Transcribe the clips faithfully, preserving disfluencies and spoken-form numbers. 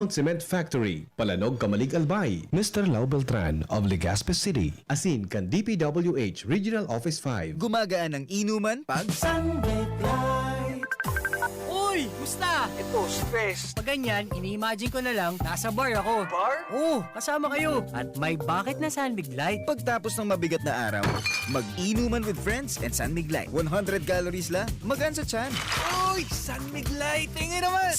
Cement Factory, Palanog, Camalig, Albay. Mister Lau Beltran of Legazpi City. Asin kan D P W H Regional Office five. Gumagaan ang inuman pag Sunbit Light. Uy! Musta? Ito, stress. Pag ganyan, ini-imagine ko na lang, nasa bar ako. Bar? Oo, kasama kayo. At may bakit na Sunbit Light. Pagtapos ng mabigat na araw, mag-inuman with friends and Sunbit Light. One hundred calories lang, magaan sa tiyan. Uy! Sunbit Light! Tingin naman!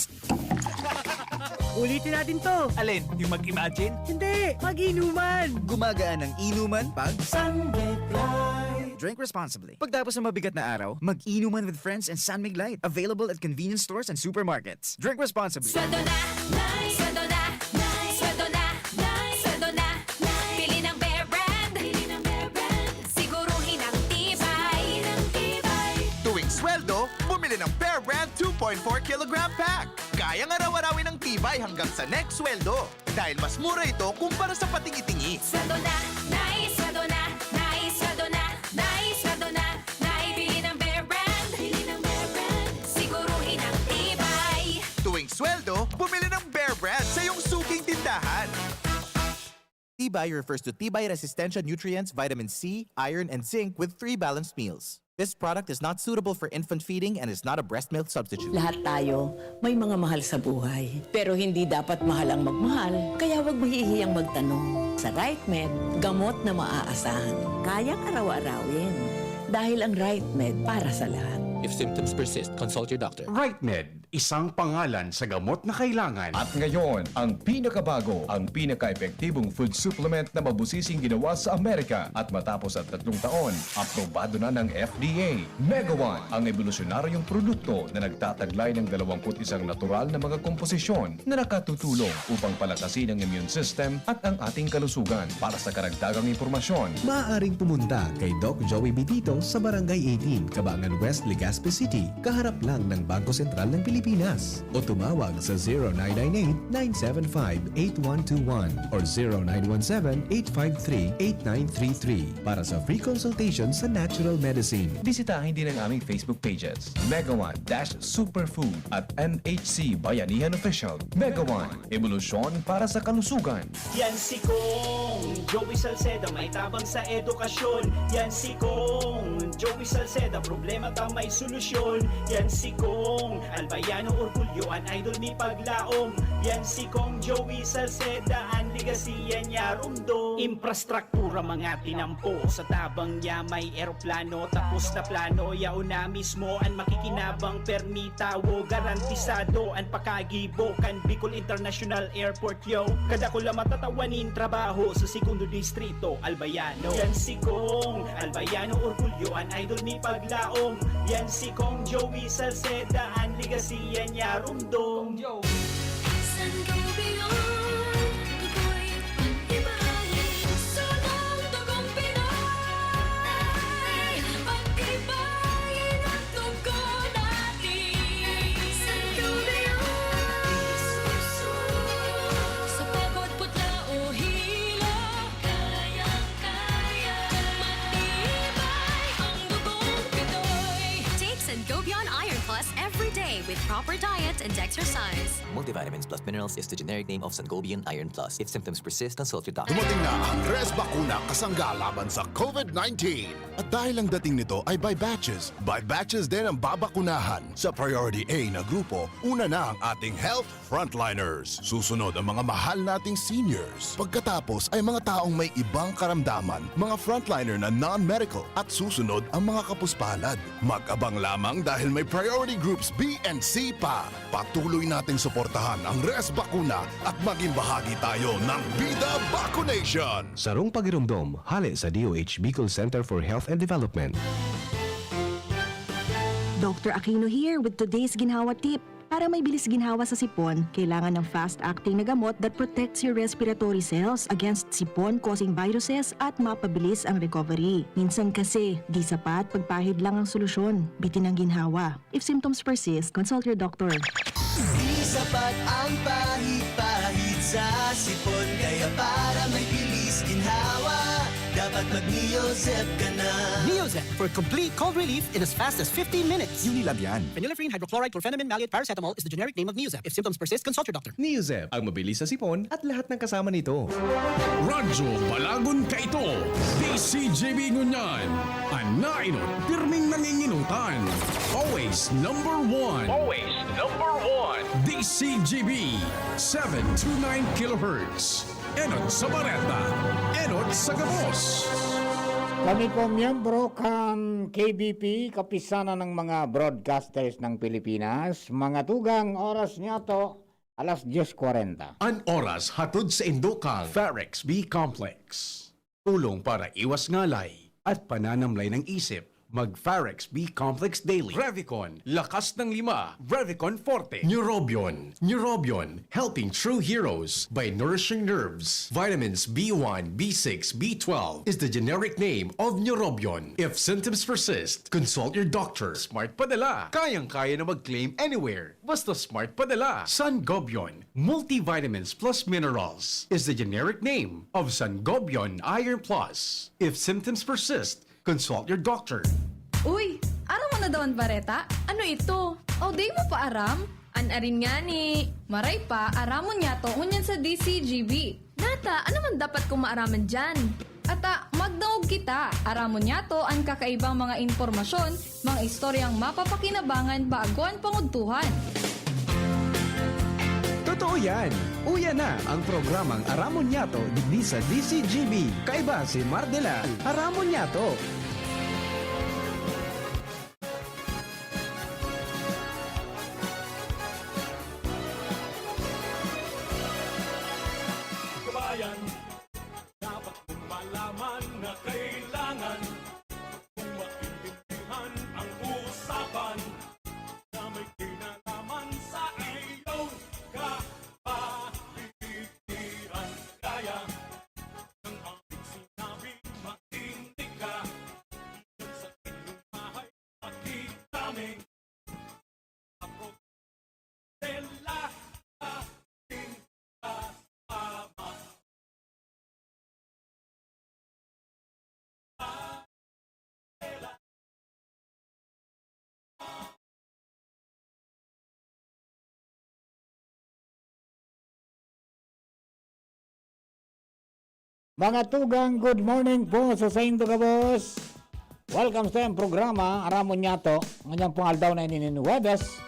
Ulitin natin to. Alin? Yung mag-imagine? Hindi! Mag-inuman! Gumagaan ang inuman pag Sunbit Light. Drink responsibly. Pagtapos ng mabigat na araw, mag-inuman with friends and Sunmig Light. Available at convenience stores and supermarkets. Drink responsibly. Sweldo na, Nay! Sweldo na, Nay! Sweldo na, Nay! Sweldo na, Nay! Bili ng Bear Brand! Bili ng Bear Brand! Siguruhin ang tibay! Siguruhin ang tibay! Tuwing sweldo, bumili ng Bear Brand two point four kilogram pack. Kayang araw-arawin ang tibay hanggang sa next sweldo. Dahil mas mura ito kumpara sa patingi-tingi. Sweldo na, Nay! Sweldo na, Nay! Sweldo na, Nay! Sweldo na, Nay! Bili ng Bear Brand! Bili ng Bear Brand! Siguruhin ang tibay! Tuwing sweldo, bumili ng Bear Brand sa iyong suking tindahan. Tibay refers to tibay resistensya nutrients, vitamin C, iron, and zinc with three balanced meals. This product is not suitable for infant feeding and is not a breast milk substitute. Lahat tayo may mga mahal sa buhay, pero hindi dapat mahal ang magmahal, kaya huwag mahihiyang magtanong. Sa Right Med, gamot na maaasahan, kayang araw-arawin. Dahil ang Right Med para sa lahat. If symptoms persist, consult your doctor. Right Med, isang pangalan sa gamot na kailangan. At ngayon, ang pinakabago, ang pinaka-epektibong food supplement na mabusising ginawa sa Amerika. At matapos ang tatlong taon, aprobado na ng F D A. Mega One, ang ebolusyonaryong produkto na nagtataglay ng dalawampu't isang natural na mga komposisyon na nakatutulong upang palakasin ang immune system at ang ating kalusugan. Para sa karagdagang impormasyon, maaaring pumunta kay Doc Joey Bitito sa Barangay eighteen, Cabangan West, Legazpi City, kaharap lang ng Bangko Sentral ng Pilipinas. O tumawag sa zero nine nine eight, nine seven five, eight one two one or zero nine one seven, eight five three, eight nine three three para sa free consultation sa natural medicine. Bisitahin din ang aming Facebook pages, Mega One dash Superfood at M H C Bayanihan Official. Mega One, ebolusyon para sa kalusugan. Yan si Kong Joey Salceda, may tabang sa edukasyon. Yan si Kong Joey Salceda, problema ta may solusyon. Yan si Kong Albayano Orgulyo, an idol mi paglaom. Yan si Kong Joey Salceda, an legacy yan niya rumdom. Infrastruktura, mga tinampo, sa tabang niya may eroplano, tapos na plano, yaon na mismo an makikinabang, permi tawo, garantisado an pakagibo kan Bicol International Airport, yo. Kadakula matatawan nin trabaho sa Segundo Distrito, Albayano. Yan si Kong Albayano Orgulyo, an idol mi paglaom. Yan si Kong Joey Salceda, an legacy yan niya rumdom. Sangobion, dugoy, pagtibayin, sunong dugong Pinoy. Pagtibayin ang dugo natin. Sangobion, sa pagod, putla o hilo, kayang-kaya, matibay ang dugong Pinoy. Take Sangobion Iron Plus every day with proper diet and exercise. Multivitamins plus minerals is the generic name of Sangobion Iron Plus. If symptoms persist, consult your doctor. Dumating na ang Res Bakuna kasangga laban sa COVID nineteen. At dahil ang dating nito ay by batches, by batches din ang babakunahan. Sa Priority A na grupo, una na ang ating health frontliners. Susunod ang mga mahal nating seniors. Pagkatapos ay mga taong may ibang karamdaman, mga frontliner na non-medical, at susunod ang mga kapuspalad. Mag-abang lamang dahil may priority groups B and C pa. Patuloy nating suportahan ang Res Bakuna at maging bahagi tayo ng Bida Bakunation! Sarong pagiromdom, hale sa D O H Bicol Center for Health and Development. Doctor Aquino here with today's ginhawa tip. Para may bilis ginhawa sa sipon, kailangan ng fast-acting na gamot that protects your respiratory cells against sipon-causing viruses at mapabilis ang recovery. Minsan kasi, di sapat pagpahid lang ang solusyon. Bitin ang ginhawa. If symptoms persist, consult your doctor. Di sapat ang pahid-pahid sa sipon, kaya para may bilis ginhawa, dapat Mag-Neozep ka na. Neozep for complete cold relief in as fast as fifteen minutes. Unilab yan. Phenylephrine hydrochloride chlorphenamine maleate paracetamol is the generic name of Neozep. If symptoms persist, consult your doctor. Neozep, ang mabilis na sipon at lahat ng kasama nito. Radyo Balagon kaito, D C G B ngunyan. An nainot, pirming nanginginutan. Always number one. Always number one. D C G B, seven two nine kilohertz. Enot sa bareta, enot sa gabos. Kami po miyembro kan K B P, Kapisanan ng mga Broadcasters ng Pilipinas. Mga tugang, oras niyato, alas dyes kwarenta. An oras hatod sa indo kan Pharex B Complex. Tulong para iwas ngalay at pananamlay ng isip. Mag Pharex B Complex Daily. Revicon, lakas ng lima. Revicon Forte. Neurobion. Neurobion, helping true heroes by nourishing nerves. Vitamins B one, B six, B twelve is the generic name of Neurobion. If symptoms persist, consult your doctor. Smart Padala. Kayang-kaya na mag-claim anywhere. Basta Smart Padala. Sangobion, multivitamins plus minerals, is the generic name of Sangobion Iron Plus. If symptoms persist, consult your doctor. Uy, aram mo na daw an bareta? Ano ito? O, di mo pa aram? An arin ngani. Maray pa, aramon niyato ngunyan sa D C G B. Nata, ano man dapat kong maaraman diyan? Ata, magdangog kita. Aramon niyato an kakaibang mga impormasyon, mga istoryang mapapakinabangan bago an pangudtuhan. Totoo yan! Uya na ang programang Aramon Niyato digdi sa D C G B. Kaiba si Mar Delal. Aramon Niyato! Kabayan, dapat mong malaman na kailangan mong maintindihan ang usapan na may kinalaman sa iyong kapaligiran. Kaya ng aking sinabi, makinig ka. Sa inyong bahay, makitaming. Ako, Stella, aking kasama. Mga tugang, good morning po sa saindo gabos. Welcome sa iyang programa, Aramon Niyato. Nganyang pong aldaw na ini nin Huwebes,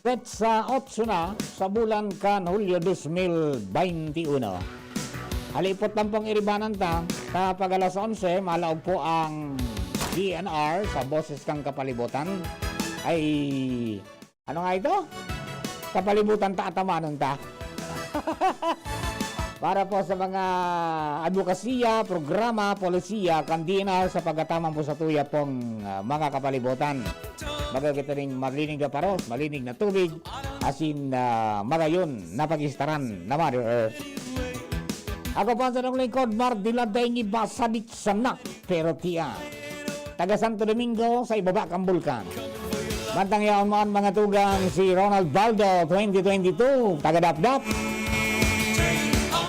petsa otso na sa bulan kan Hulyo dos mil baynti uno. Halipot lang pong iribanan ta, ta pag alas onse, malaog po ang D N R sa Boses kan Kapalibutan. Ay, ano nga ito? Kapalibutan ta, atamanon ta. Para po sa mga advokasya, programa, polisiya, kan D N R sa pagkataman po sa tuya pong, ah, mga kapalibutan. Baga kita ning malinig na paros, malinig na tubig, asin, ah, magayon na pag-istaran na Mother Earth. Ako po ang sarong lingkod, Mar Dilad, daing iba, sadit sanak, pero tiyan. Taga Santo Domingo, sa ibaba kan bulkan. Mantang yaon man, mga tugang, si Ronald Baldo, twenty twenty-two, taga Dapdap.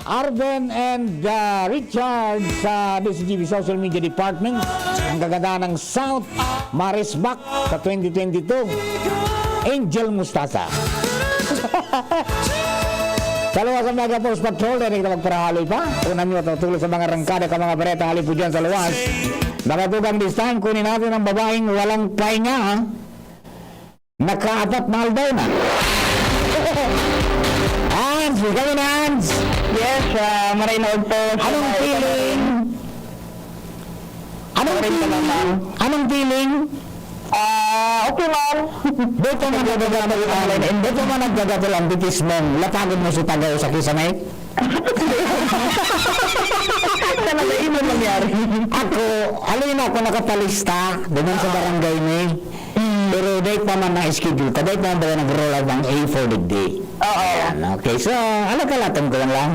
Arven and, uh, Richard sa D C G B Social Media Department. Ang kagandahan ng South, Marisbac sa twenty twenty-two. Angel Mustasa. Sa luwas sa Mega Force Patrol, dai na kita magparahaloy pa. Una niyo, tutuloy sa mga rangkada ka mga bareta, hali po dyan sa luwas. Mga tugang, this time, kunin natin ang babaeng walang pahinga, ha? Nakaapat na aldaw na. Hans, ikaw na, Hans. Yes, ah, maray na udto. Anong feeling? Anong feeling? Anong feeling? Ah, okay man. Dito man nagagamal ang, dito man nagagamal ang bitis mong latagon mo sa tagaw sa kisanay. Talaga, yun ang nangyari. Ako, alin ako nakapalista, doon sa barangay ni. Mm. Pero dahil pa man na-schedule ka, dahil pa man ba nag-roll out ang A four digdi? Oo. Ayan, okay. So, alagalaton ko lang lang.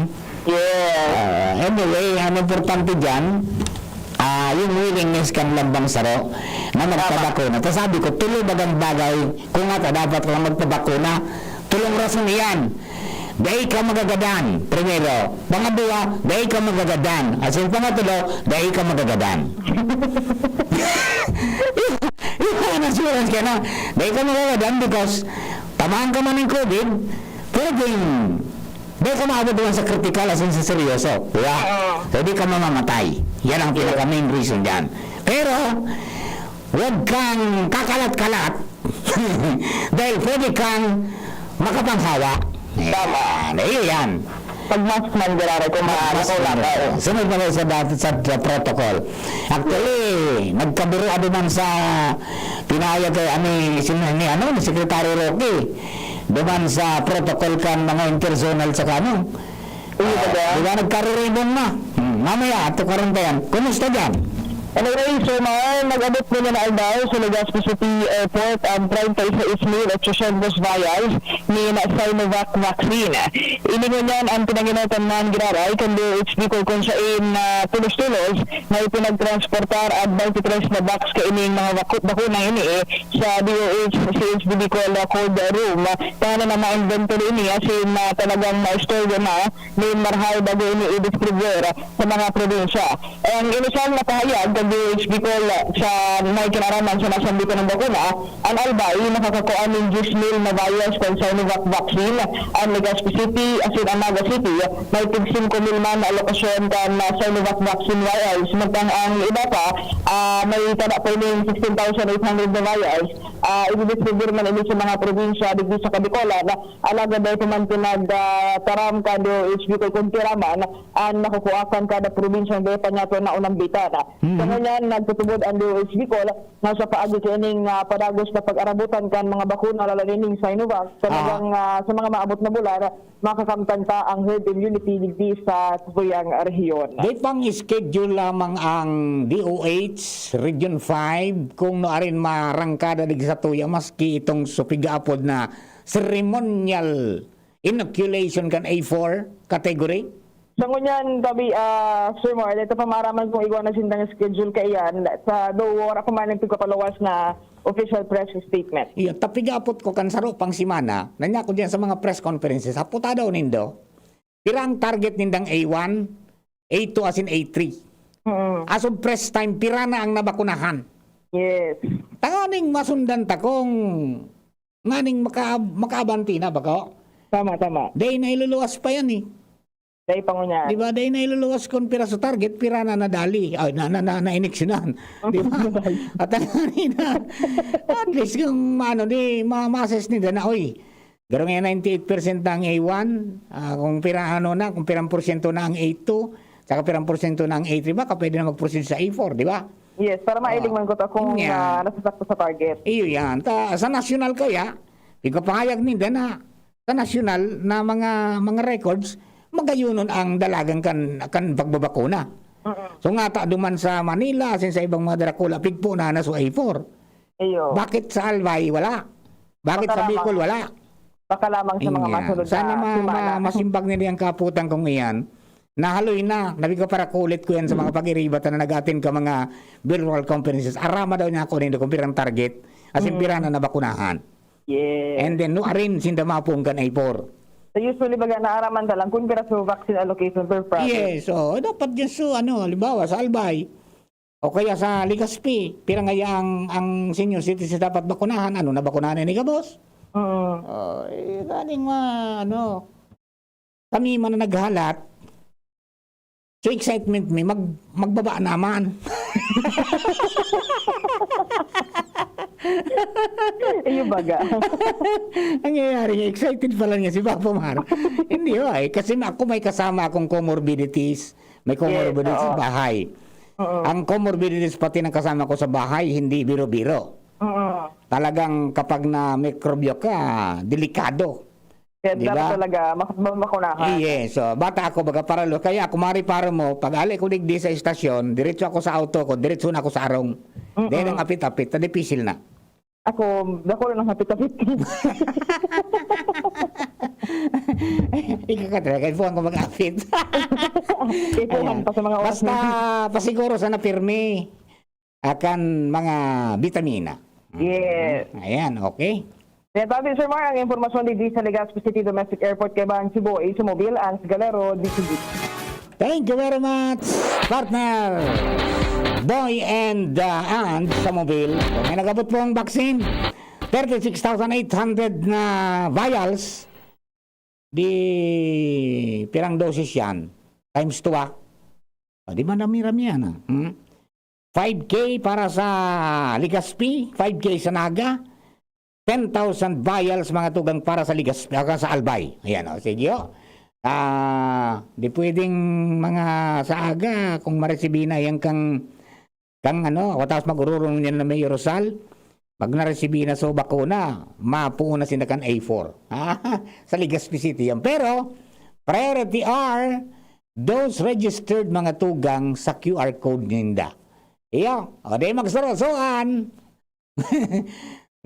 Yes. Ah, anyway, ang importante dyan, ah, yung willingness kan lambang saro na magpabakuna. Tapos sabi ko, tulo bagang bagay, kung nga ta dapat lang magpabakuna. Tulong rason iyan. Dai ka magagadan, primero. Pangadua, dai ka magagadan. As in, pangatlo, dai ka magagadan. Yung, yung assurance ka na, dai ka magagadan because tamaan ka man ng covid, pero dai ka maabot naman sa critical, as in, sa seryoso. Di ba? Oo. So, di ka mamamatay. Yan ang pinaka-main reason dyan. Pero, huwag kang kakalat-kalat dahil pwede kang makapanghawa. Tama. Yan, iyo yan. Pag-mask man, giraray, kung ma-, Mas kung lakaw. Sunod na lang sa dat-, sa, sa protocol. Actually, nagkabiro ako man sa pinahayag kay, ani, sin-, ni, ano, ni Secretary Roque. Duman sa protocol kan mga interzonal sa kanong. Iyo ba Ah, yan? Di ba, nagkariribong na? Hmm, mamaya, ato karon pa yan. Kumusta dyan? Anyway, Sir Mar, nag-abot niya na aldaw sa Legazpi City Airport ang treinta y seis mil ochocientos vials ni Sinovac vaccine. Ini ngunyan ang pinanginotan man giraray kan D O H Bicol kun sain na tulos-tulos na ipinagtransportar ang twenty-three na box kaining mga baku-, bakuna ini, eh, sa D O H C H D Bicol Cold Room. Tanganing na ma-inventory ini asin na talagang ma-store na nin marahay bago ini i-distribute sa mga probinsya. Ang inisyal na pahayag kan D O H Bicol sa may kinaraman sa nasambit na bakuna, an Albay nakakakua nin diyes mil na vials kan Sinovac vaccine, an Legazpi City asin an Naga City may tig singko mil man na alokasyon kan, ah, Sinovac vaccine vials, samantang ang iba pa, ah, may tada pa ining sixteen thousand eight hundred na vials. Ah, ididistribute man ini sa mga probinsya digdi sa Kabikolan, alagad dai pa man pinag, ah, taram kan D O H Bicol kun pira man an nakukua kan kada probinsya na dai pa niya ito naunambitan. Mhm. Sa ngunyan, nagtutubod ang D O H Bicol na sa paagi kaining, ah, padagos na pag-arabutan kan mga bakuna, laalo na ining Sinovac, talagang, ah, sa mga maabot na bulan, makakamtan ta ang herd immunity digdi sa satuyang rehiyon. Dai pang schedule lamang ang D O H Region five kung nuarin marangkada digdi sa satuya, maski itong supig apod na ceremonial inoculation kan A four category? Sa ngunyan, tabi, ah, Sir Mar, dito pa maaraman kung igwa na sindang schedule kaiyan. Sa do, wala ko man ang pagpapaluwas na official press statement. Iyo, tapigapot ko kan saro pang semana, nanya ko diyan sa mga press conferences, haputa daw nindo, pira ang target nindang A one, A two asin A three. Mm. As of press time, pira na ang nabakunahan? Yes. Tanganing masundan ta kung nganing maka-, makaabanti na ba ko? Tama, tama. Dai na iluluwas pa yan eh. Dai pa ngunyan. Di ba? Dai na iluluwas kun pira sa target, pira na nadali. Ay, na, na, na, na-ineksyonan. Di ba? At ang kanina, at least kung ano, di, ma-, ma-assess nila na, oy, garo nga ninety-eight percent na ang A one, ah, kung pira, ano na, kung pirang porsyento na ang A two, saka pirang porsyento na ang A three, baka pwede na mag-proceed sa A four, di ba? Yes, para mailing Oh. man ko to kung, Yun nga. ah, nasasakto sa target. Iyo yan. Ta, sa nasyonal kaya, ipapahayag ninda na sa nasyonal na mga, mga records, magayunon ang dalagan kan, kan pagbabakuna. Mm-mm. So nga ta, duman sa Manila, asin sa ibang mga darakula, pigpo na na sa A four. Iyo. Bakit sa Albay wala? Bakit Baka sa lamang, Bicol wala? baka lamang sa mga Ingya. masunod Sana na ma-, semana. ma-, masimbag nila yung kaputan kong iyan. Nahaloy na, nabi ko para kulit ko yan sa mga pag-iriba ta na nag-attend ka mga virtual conferences. Arama daw niya ako nindo kung pirang target. As in, Mm. pira na nabakunahan. Yes. And then, no, arin, sinda mapunggan ay por. So, usually, baga, naaraman ta lang kung pira sa vaccine allocation per province. Yes, so, dapat dyan so, ano, halimbawa, sa Albay, o kaya sa Legazpi, pira nga ang, ang senior citizen dapat bakunahan, ano, nabakunahan na ni Gabos? Mm. Oh, eh, galing ma-, ano, kami man na naghalat, so excitement mi, mag-, magbaba naman. Iyo baga. Ang nangyayari nga, excited pala nga si Papa Mar. Hindi, oh, eh, kasi ma-, ako may kasama akong comorbidities. May Yes, comorbidities sa oo. bahay. Oo. Ang comorbidities pati ng kasama ko sa bahay, hindi biro-biro. Oo. Talagang kapag na mikrobyo ka, delikado. Kaya Di dapat ba? talaga mak-, mabakunahan. Eh, yes. So, bata ako, baga paralo. Kaya kung mariparo mo, pag ali ko digdi sa estasyon, diretso ako sa auto ko, diretso na ako sa arong. Mm-mm. Dahil ang apit-apit, na dipisil na. Ako, dako na ng hapit-hapit. Ikaw ka talaga, ipuhan ko mag-apit. Ipuhan Ayan. pa sa mga oras Basta, na pasiguro sana pirmi akan mga bitamina. Yes. Ayan, okay. Kaya tabi, Sir Mar, ang impormasyon digdi sa Legazpi City Domestic Airport kaibahan Cebu, Asia Mobil, Ans Galero, D C G. Thank you very much, partner Boy and, uh, and sa Mobil. May nagabot po ang vaccine, thirty-six thousand eight hundred na vials. Di pirang dosis yan? Times two, ah. O, di ba rami-rami yan, ah? Hmm? Five K para sa Legazpi, five K sa Naga, ten thousand vials, mga tugang, para sa Legazpi, ah, sa Albay. Ayan, o, sige, o. Ah, di pwedeng mga sa aga, kung maresibi na yan kang, kang ano, tapos mag-ururong yan na Mayor Rosal, pag naresibi na sa bakuna, mapuo na sinda kan A four. Sa Legazpi City yan. Pero, priority are those registered, mga tugang, sa Q R code ninda. Iyo, o di magsurosoan.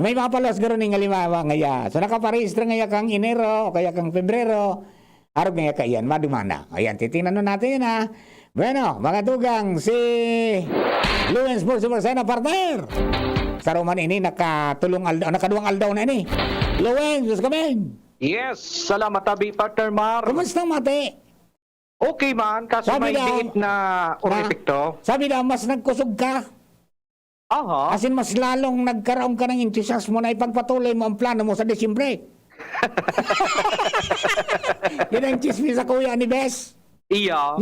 May mga palos garo ning halimbawa ngaya. So, nakaparehistro ngaya kang Enero o kaya kang Pebrero, arog ngaya kaiyan, madumana. Ayan, titingnan nun natin yun, ha. Bueno, mga tugang, si Luens Porcio Marcena, partner. Sa Roman ini, nakatulong aldaw, nakaduwang aldaw na ini. Luens, gusto kami. Yes, salamat, tabi, partner Mar. Kumusta, mate? Okay man, kaso Sabi may daw, diit na na, uripikto. Sabi daw, mas nagkusog ka. Aha. As in, mas lalong nagkaroon ka ng entusiasmo na ipagpatuloy mo ang plano mo sa Disyembre. Yan ang chismis sa kuya ni Bes. Iya.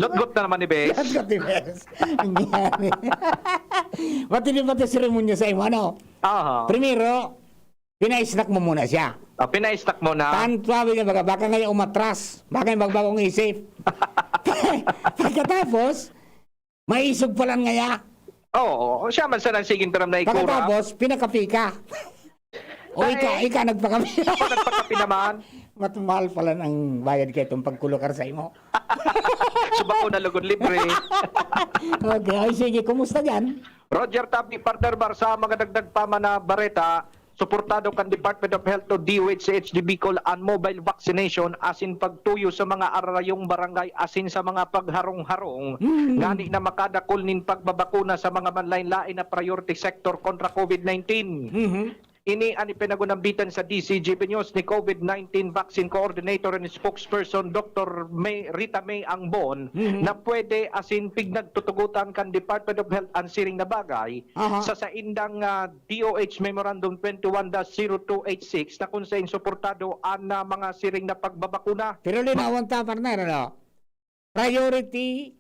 Lotgot na naman ni Bes. Lotgot ni Bes. Nangyari. Matindi pati seremonya sa imo, ano? Aha. Primero, pina-snack mo muna siya. Ah, pina-snack mo na. Tan-, sabi niya, baka, baka ngayon umatras. Baka yung magbagong isip. Pagkatapos, maisog pa lang ngaya. Oo, siya man sana ang siging taram na ikura. Pagkatapos, pinakapi ka. O Ay. ika, ika nagpakapi. Ako nagpakapi naman. Mas mahal pala ang bayad kay itong pagkulukar sa imo. Subako na lugod libre. Okay, ay sige, kumusta dyan? Roger Tapi, partner Bar, sa mga dagdag pa man na bareta, suportado kan Department of Health o D O H sa H D Bicol an mobile vaccination asin pagtuyo sa mga ararayong barangay asin sa mga pagharong-harong Mm. ngani na makadakul nin pagbabakuna sa mga manlain-lain na priority sector kontra COVID nineteen. Mhm. Ini an ipinagunambitan sa D C G P News ni COVID nineteen Vaccine Coordinator and Spokesperson Doktor May, Rita May Angbon Mhm. na pwede asin pignagtutugotan kan Department of Health an siring na bagay Aha. sa saindang, ah, D O H Memorandum twenty-one dash zero two eight six na kung sain suportado an, ah, mga siring na pagbabakuna. Pero linawon ta, partner, ano? Priority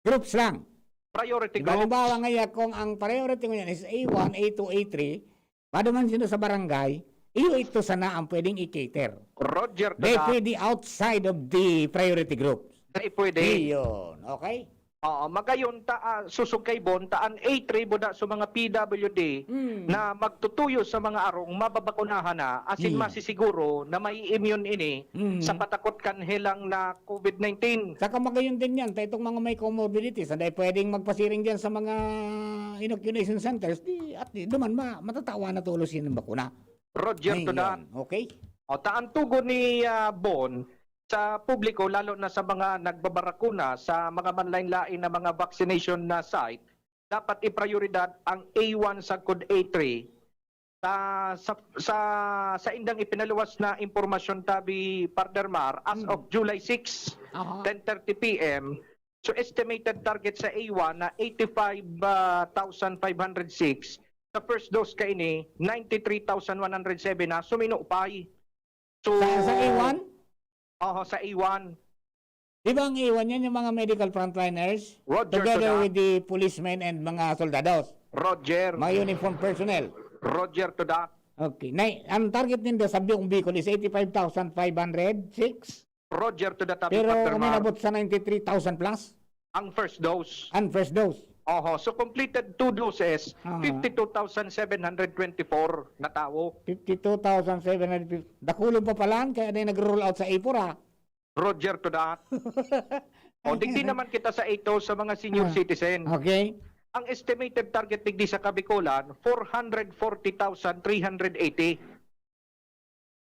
groups lang. Priority Diba, groups. halimbawa ngaya, kung ang priority mo yan is A one, A two, A three, maduman sino sa barangay, iyo ito sana ang pwedeng i-cater. Roger to They that. pwede outside of the priority groups. Dai pwede. Iyon, okay? Oo, magayon ta, ah, susog kay Bon, ta an A three buda sa mga P W D Mm. na magtutuyo sa mga arong mababakunahan na, asin Iya. masisiguro na may immune ini Mm. sa patakot kan helang na COVID nineteen. Saka magayon din yan, ta itong mga may comorbidities, na dai pwedeng magpasiring dyan sa mga inoculation centers, di, at di, duman ma-, matatawan na tulos yan ng bakuna. Roger to Ayun, that. okay? O, ta an tugon ni, ah, Bon, sa publiko, lalo na sa mga nagbabarakuna sa mga manlain-lain na mga vaccination na site, dapat iprioridad ang A one sagkod A three. Sa, sa, sa, sa indang ipinaluwas na impormasyon tabi, Partner Mar, as Hmm. of July six, Aha. ten thirty P M, so estimated target sa A one na eighty-five, ah, thousand five hundred six. Sa first dose kaini, ninety-three thousand one hundred seven na suminupay. So, Sa, sa A one? Oho, sa A one. Di ba ang A one yan, yung mga medical frontliners? Roger to Together that. with the policemen and mga soldados. Roger. Mga uniform personnel. Roger to that. Okay. Na, ang target ninda sa buong Bicol is eighty-five thousand five hundred six. Roger to that, Tapi Pero Partner Mar. uminabot sa ninety-three thousand plus Ang first dose. ang first dose. Oho. So, completed two doses, Aha. fifty-two thousand seven hundred twenty-four na tao. Fifty-two thousand seven hundred fifty. Dakulog pa palan, kaya na yung nag-roll out sa A four, ah. Roger to that. O, digdi naman kita sa ito sa mga senior Ah, citizen. okay. Ang estimated target digdi sa Kabikolan, four hundred forty thousand three hundred eighty.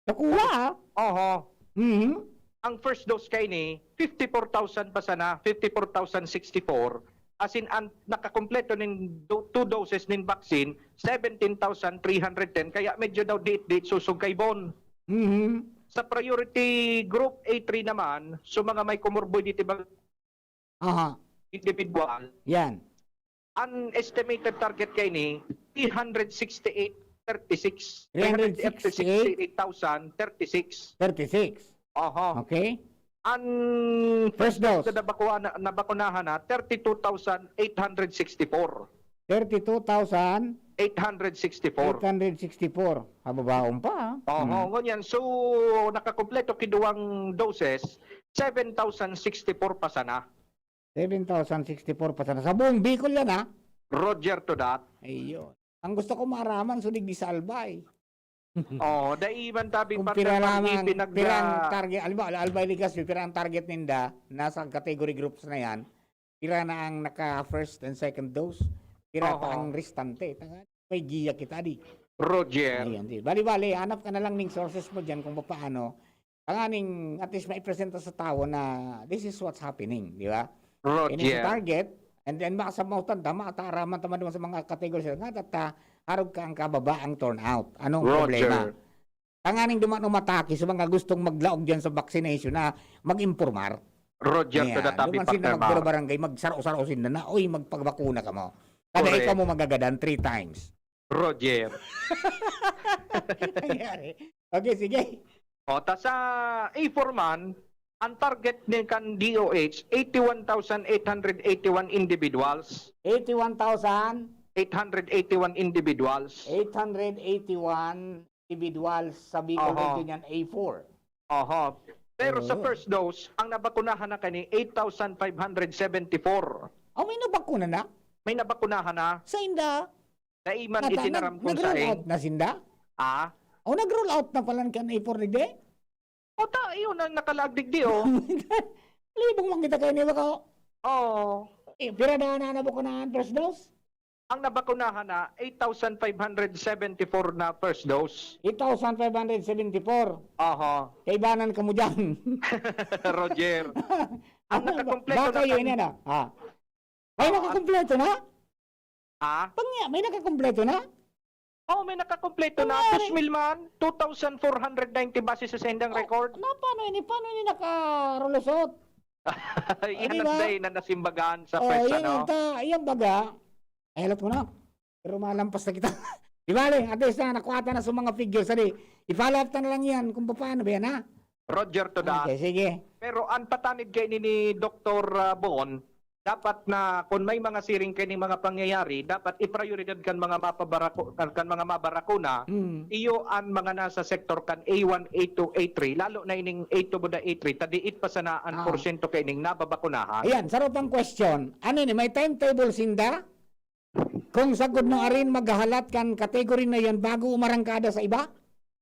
Dakula, ah. Oho. Mhm. Ang first dose kaini, fifty-four thousand pa sana, fifty-four thousand sixty-four. as in, ang nakakumpleto nin do-, two doses nin vaccine, seventeen thousand three hundred ten, kaya medyo daw diit-diit susog kay Bon. Mhm. Sa priority group A three naman, so mga may comorbidity ba Aha. individual, Yan. ang estimated target kaini, three hundred sixty-eight thirty-six. Three hundred sixty-eight? Three hundred sixty-eight thousand thirty-six. Thirty-six. Oho. Okay? Ang First dose. na nabakuha na, nabakunahan na, thirty-two thousand eight hundred sixty-four. Thirty-two thousand Eight hundred sixty-four. eight hundred sixty-four. Hababaon pa, ah. Oho, Hmm. ngunyan. So, nakakompleto ki duwang doses, seven thousand sixty-four pa sana. Seven thousand sixty-four pa sana. Sa buong Bicol yan, ha? Roger to that. Ayun. Ang gusto ko maaraman, so digdi sa Albay. Oh, dai man tabi Kung partner, pira Mark, lamang, ipinag- pirang target, alam ba, Albay Legazpi, pirang target ninda, nasa category groups na yan, pira na ang naka first and second dose, pira pa Oho. ang restante. Tanga, may giya kita di. Roger. Ayun, di. Bali-bali, hanap ka na lang ning sources mo dyan kung paano. Tanganing at least maipresenta sa tao na this is what's happening, di ba? Ini sa Roger. target, and then makasamutan ta, mataaraman ta man sa mga categories nga, ta, harog ka ang kababa ang turnout. Anong Roger. Problema? Tanganing duman umatake sa mga gustong maglaog dyan sa vaccination na mag-impormar. Roger to Ayan, the topic, duman sila partner Mark. magbarbarangay, magsaro-saro sila na, "Uy, magpabakuna ka mo." Kada Correct. Ikaw mo magagadan three times. Roger. Nangyari. Okay, sige. O, ta sa A four man, ang target ni kan D O H, eighty-one thousand eight hundred eighty-one individuals. Eighty-one thousand Eight hundred eighty-one individuals. eight hundred eighty-one individuals sa Bicol Oho. Region yan, A four. Oho. Pero sa Oo. first dose, ang nabakunahan na kani, eight thousand five hundred seventy-four. Oh, may nabakuna na? May nabakunahan na. Sa inda? Dai man Nata-, itinaram nag-, kung nag-roll saing. Out na sinda? Ah? O nag-roll out na pala kan A four digdi? O ta, iyon ang nakalaag digdi, oh. Libong man kita kayo ni Bako. Oo. Eh, pira na na nabakunahan first dose? Ang nabakunahan na, eight thousand five hundred seventy-four na first dose. Eight thousand five hundred seventy-four. Oho. Kaibanan ka mo dyan. Roger. Ang nakakompleto Baka na yun kan- yan, ah. Ah. May Oo, nakakompleto na? Ah? Pangya, may nakakompleto na? Oh, may nakakompleto na. Nangyari. Dos mil man, two thousand four hundred ninety base sa sendang Oh, record. Na, paano ini? Paano ini nakarulusot? Yan di ang ba? day na nasimbagan sa Oh, pwersa, yan no? Ang ta-, yan baga. Ay, alat mo na. Pero malampas na kita. Di bale, at least na, nakuha ta na sa mga figures. Sali, i-follow up ta na lang yan kung paano ba yan, ha? Roger to that. Okay, sige. Pero ang patanid kay ni, ni Doktor, ah, Bon, dapat na kung may mga siring kay ni mga pangyayari, dapat iprioridad kan mga mapabarako-, kan, kan mga mabarakuna, Mm. iyo ang mga nasa sektor kan A one, A two, A three, lalo na ining A two buda A three, ta diit pa sana ang Ah. porsyento kay ning nababakunahan. Ayan, sarong pang question. Ano ni, may timetable sinda? Kung sagod no arin maghahalat kan category na yan bago umarangkada sa iba?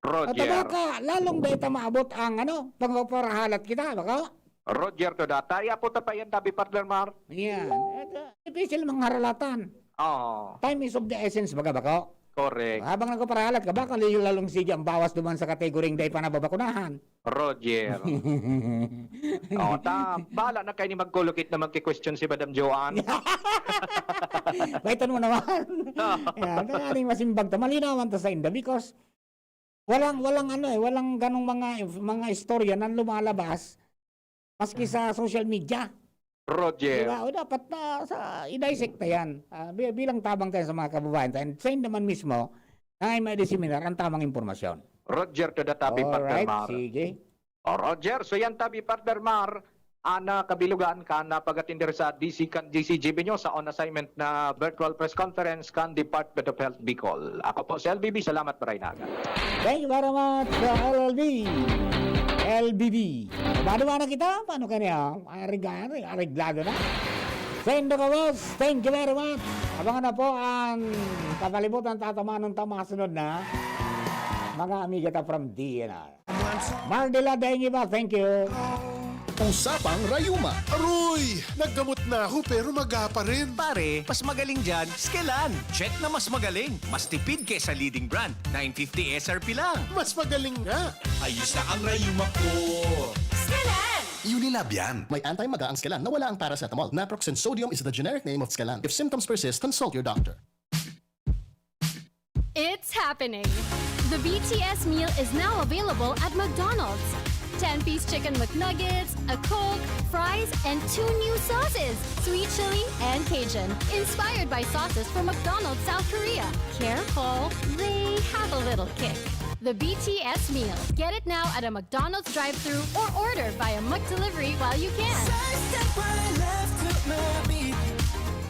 At Roger. baka lalong dahil ta maabot ang ano, pagpaparahalat kita, baka? Roger to that. Ay, apo ta pa yan, tabi, partner Mar. Yan. Ito, difícil mangharalatan. Oo. Time is of the essence, baga bako? Correct. Habang nagpaparahalat ka, baka lalo lalong sige ang bawas duman sa kategoring dahil pa nababakunahan. Roger. Oh, ta, bahala na kayo ni magkulukit na magki-question si Madam Joanne. Baitan mo naman. Yan, tanganing masimbag ta. Malinawan ta sa inda because walang, walang ano eh, walang ganong mga, mga istorya na lumalabas maski sa social media. Di Roger. ba? O dapat na sa, i-dissect na yan. Ah, bi-, bilang tabang tayo sa mga kababayan tayo. And sa inda man mismo, na may diseminar ang tamang impormasyon. Roger to the topic, partner Alright, Mar. Sige. Oh, Roger, so yan tabi, partner Mar, ana kabilugan kan na pag-atender sa D C kan D C G B News sa on assignment na virtual press conference kan Department of Health Bicol. Ako po si L B B, salamat, Maray Naga. Thank you very much, uh, L L B. L B B. Bado na kita? Paano ka niya? Arig-, arig-, areglado na. Sendo ka, boss. Thank you very much. Abangan na po ang kapalibutan, tatamanon ta masunod na mga amiga ta from D N R. Mardila Daingiba, thank you. Usapang Rayuma. Aroy! Naggamot na ako pero maga pa rin. Pare, mas magaling dyan, Skelan. Check na mas magaling. Mas tipid kesa leading brand. Nine fifty S R P lang. Mas magaling nga. Ayos na ang rayuma ko. Skelan! Unilab yan. May anti-maga ang Scalan na wala ang paracetamol. Naproxen sodium is the generic name of Scalan. If symptoms persist, consult your doctor. It's happening! The B T S meal is now available at McDonald's. ten-piece chicken McNuggets, a Coke, fries, and two new sauces, sweet chili and Cajun, inspired by sauces from McDonald's South Korea. Careful, they have a little kick. The B T S meal. Get it now at a McDonald's drive-thru or order via McDelivery while you can. Sidestep right left to my beat.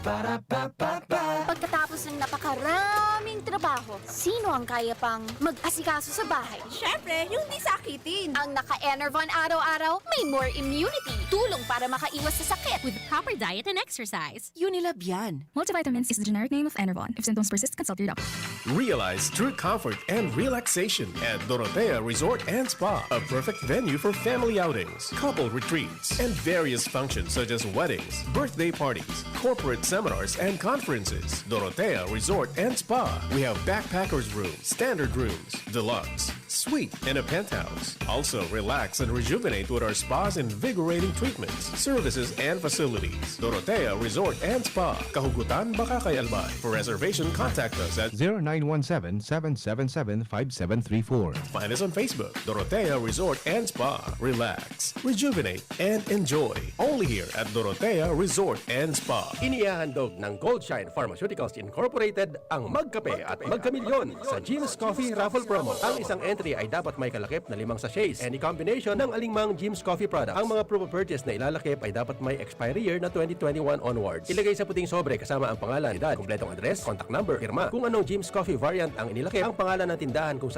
Ba-da-ba-ba-ba. Pagkatapos ng napakaraming trabaho, sino ang kaya pang mag-asikaso sa bahay? Siyempre, yung di sakitin. Ang naka-Enervon araw-araw may more immunity. Tulong para makaiwas sa sakit. With proper diet and exercise. Unilab yan. Multivitamins is the generic name of Enervon. If symptoms persist, consult your doctor. Realize true comfort and relaxation at Dorotea Resort and Spa, a perfect venue for family outings, couple retreats, and various functions such as weddings, birthday parties, corporate seminars, and conferences. Dorotea Resort and Spa. We have backpackers room, standard rooms, deluxe, suite, and a penthouse. Also, relax and rejuvenate with our spa's invigorating treatments, services, and facilities. Dorotea Resort and Spa. Kahugutan, Bacacay, Albay. For reservation, contact us at zero nine one seven, seven seven seven, five seven three four. Find us on Facebook, Dorotea Resort and Spa. Relax, rejuvenate, and enjoy. Only here at Dorotea Resort and Spa. Inihahandog ng Goldshine Pharmaceuticals Incorporated ang Magkape at Magkamilyon sa Jim's Coffee Raffle Promo. Ang isang entry ay dapat may kalakip na limang sachets. Any combination ng alingmang Jim's Coffee product. Ang mga proof of purchase na ilalakip ay dapat may expiry year na twenty twenty-one onwards. Ilagay sa puting sobre kasama ang pangalan, edad, kompletong address, contact number, pirma. Kung anong Jim's Coffee variant ang inilakip, ang pangalan ng tindahan kung saan